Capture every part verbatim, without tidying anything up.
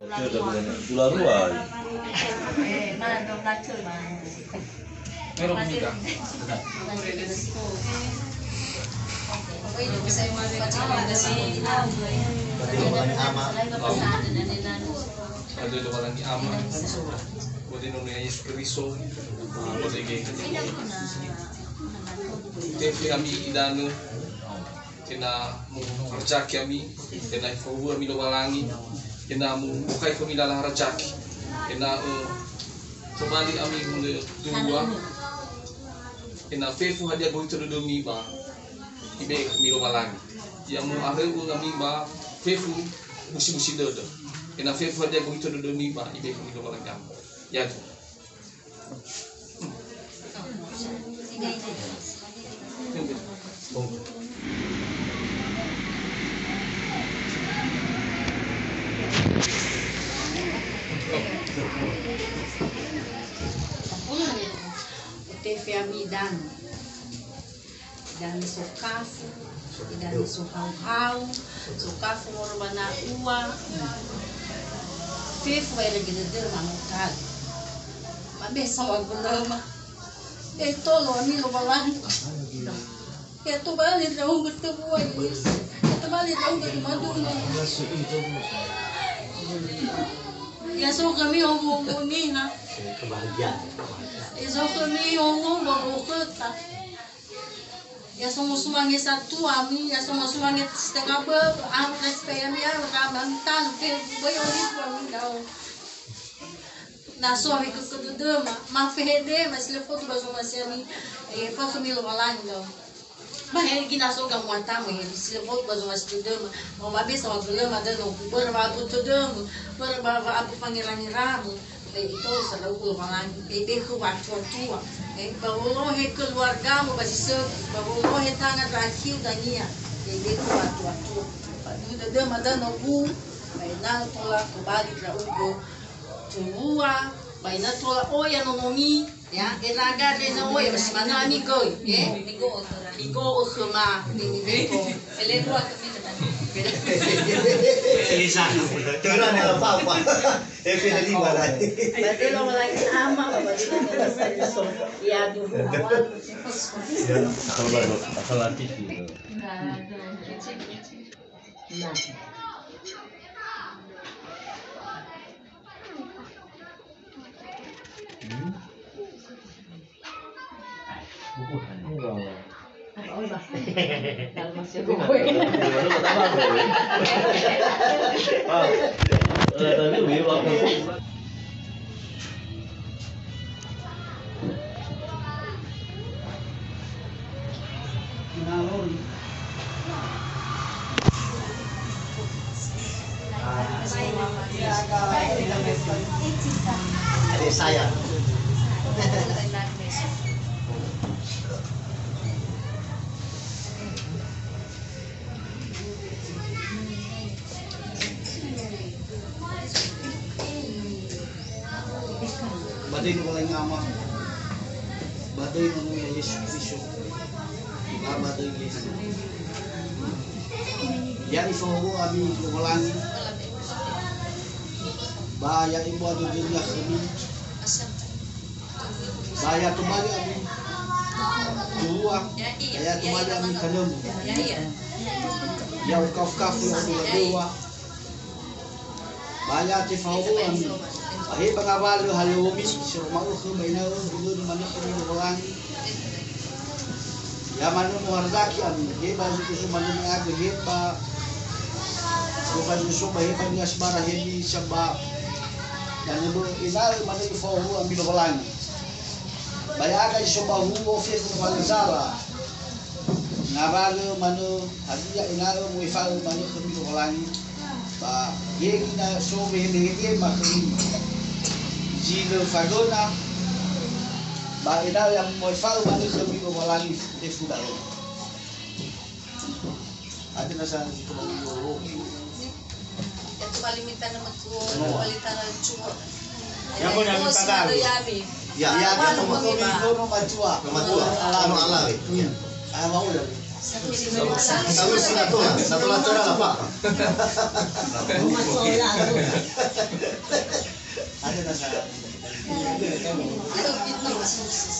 Bula rua. Mero mita. Ada Lowalangi Ama. Ada Lowalangi Ama. Bode Nono Yesu Keriso. Bode ge. Tefe ami idanö. Ena'ö muharzaki ami, ena'ö ifahowu'ö ami Lowalangi, ena'ö mu'okhai khömi lala harzaki, ena'ö tobali ami hulö dua, ena'ö fefu hadia gohitö dödömi ba ibe'e khömi Lowalangi. Ya mu'aröu'ö ami ba fefu busi-busi dödö, ena'ö fefu hadia gohitö dödömi ba ibe'e khömi Lowalangi Ama. Ya'aga. Tefe ami idanö. Idanö sokafu, idanö sohauhau, sokafu moroi ba na'ua. Fefu wa'erege dödöma no tali. Mabesa wa'agölöma. Betolo ami Lowalangi. Ya tobali ndra'ugö tebua Yesu. Ya tobali ndra'ugö dumaduma. Ya so khömi ongo-ongo niha. Kebahagiaan. Ya so khömi ongo-ongo ba wökhöta. Ya so musumange satua ami, ya so musumange setengah bö'ö, ahu respect ami, ahu kama, mitanu, fe, böi olifu ami, dao. Na so ami kekö dödöma, ma fehedema, si lö fotu ba zomasi ami, eh, fa khömi Lowalangi, dao. Ba he gina so gamuatamu, he, si lö fotu ba zomasi dödöma, ma mabesa wa'agölöma dödögu, börö wa'abu tödögu, börö ba wa'abu fangerangeramu. Ba itolo sa ndra'ugö Lowalangi, ba ibe'e khöu wa'atuatua. Eh, ba wolohe keluargamu ba si sökhi, ba wolohe tanga ndra akhiu dania, ba ibe'e khöu wa'atuatua. Ba dödöma dödögu, ba ena'ö tola tobali ndra'ugö towua, ba ena'ö tola oya nonomi, ya, ena'ö gade na oya, ba si manö ami göi, eh? Igo'ö khöma, ini beko. Ele dua khömi. Tidak ada apa-apa. Happy hari Raya. Badöi Lowalangi Ama, badöi Lowalangi Ama. Ya, dulu awal. Ya, asal baru, asal artis gitu. Nah. Hmm? Adik saya. Ba döi Lowalangi Ama, ba döi Nono-Nia Yesu Keriso, ba, ba döi Yesu. Ya ifahowu'ö ami Lowalangi, ba ya ibu'a dödönia khömi, ba ya tobali ami dua, ba ya tobali ami tanömu. Ya ukafu-kafu, ya u'ila döwa. Ba ya tefahowu'ö ami. Ba he ba ngawalö halöŵömi, si oroma'ö khöu ba ena'ö hulöni manö khömi Lowalangi. Ya manö muharzaki ami, he ba zuku so manö ni'agö, he ba so fazuso, ba he ba ni'asibara, he ni saba. Ya nöbö ena'ö manö ifahowu'ö ami Lowalangi. Ba ya'aga zi so ba huo fefu fangazara. Ngawalö manö hadia ena'ö mu'efa'ö manö khömi Lowalangi. Ba yegi na so wehede-hedema khömi zi lö fagöna, ba ena'ö ya mu'efa'ö manö khömi Lowalangi fefu da'ö. Ada nasa zi tobali yolo. Ya tobali mitana matua, tobali tanö cuo. Ya, mo, ya, mitana. Ya, ya, ya, mo, mo, mo, mo, matua. Matua. Ala, ala, we. Hmm. Ah, mau ya. Satu sinatola, satu sinatola, satu sinatola lah, Pak.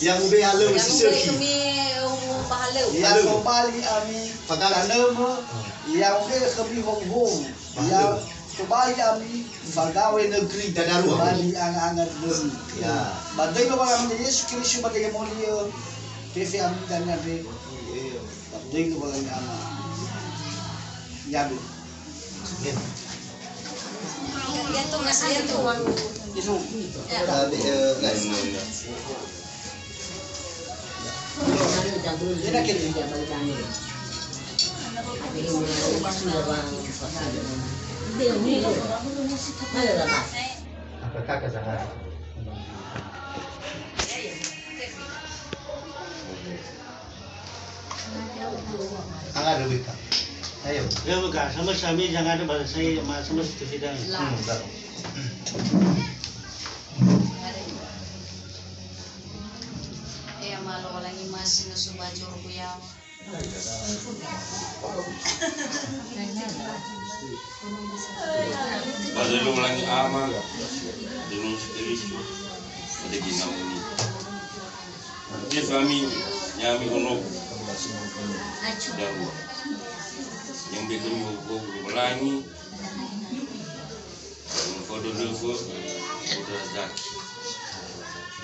Yang ube halöŵö si sökhi. Yang ube khömi, uh, bahalöŵö. Yang tobali ami tanömö, yang ube khömi hou-hou. Ya, tobali ami fagawai negeri. Dadarua. Tobali anga-anga dömi. Ya. Ba döi Lowalangi Yesu Keriso ba döi moli'ö, fefe ami dania be. Ba döi Lowalangi Ama. Ya, be. Amin. Ya, tuh, Mas, ya, tuh. Itu. Ya. Tadi, eh, guys. Angga dulu, Kak. Ayo. Ya, Kak, sama sami jangan ada bahasa saya, ma-, sama sertifikat. Hmm, betul. Ea ma Lowalangi masi no subaju ruku yawa. Ba döi Lowalangi Ama, döi Yesu Keriso, ba döi Ginauni. Fefe ami, ya'ami ono. Darua. Yang betul mau Lowalangi. Fodö nöfö, fodö Razaki.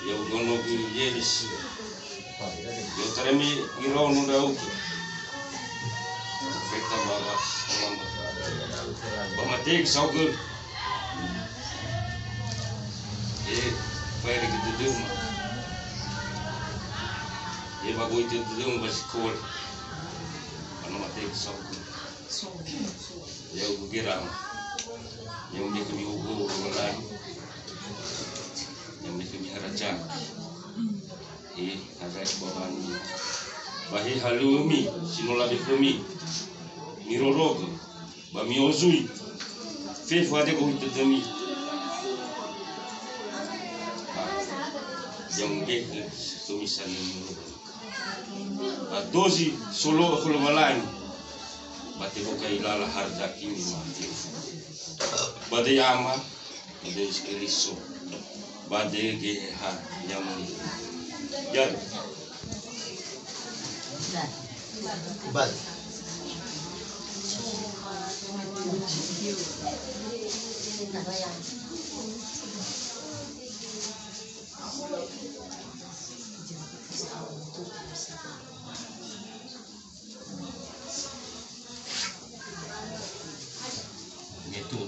Ya'ugö no guru Yesu. Ya'otaremi iraono ndra'ugö. Profeta ba, ba, ba mate saogö. E, faere gö dödöma. E, ba goitö dödöma ba sikole. Ba no mate saogö. Ya'ugö gerama. Ya'ugö khömi hou-hou Lowalangi. Ya'ugö khömi haraja. He, haraja Lowalangi. Ba he halöŵömi, si no labe khömi. Mirorogö, ba mi'ozui. Fefu hadia goitö dömi. Ba, ya'ugö khömi sanömö. Ba dozi solo'ö khö Lowalangi, ba tebokai lala harzakimi mate. Ba döi Ama, ba döi Yesu Keriso, ba döi Geheha Nyamöni. Ya. Bal. Gitu.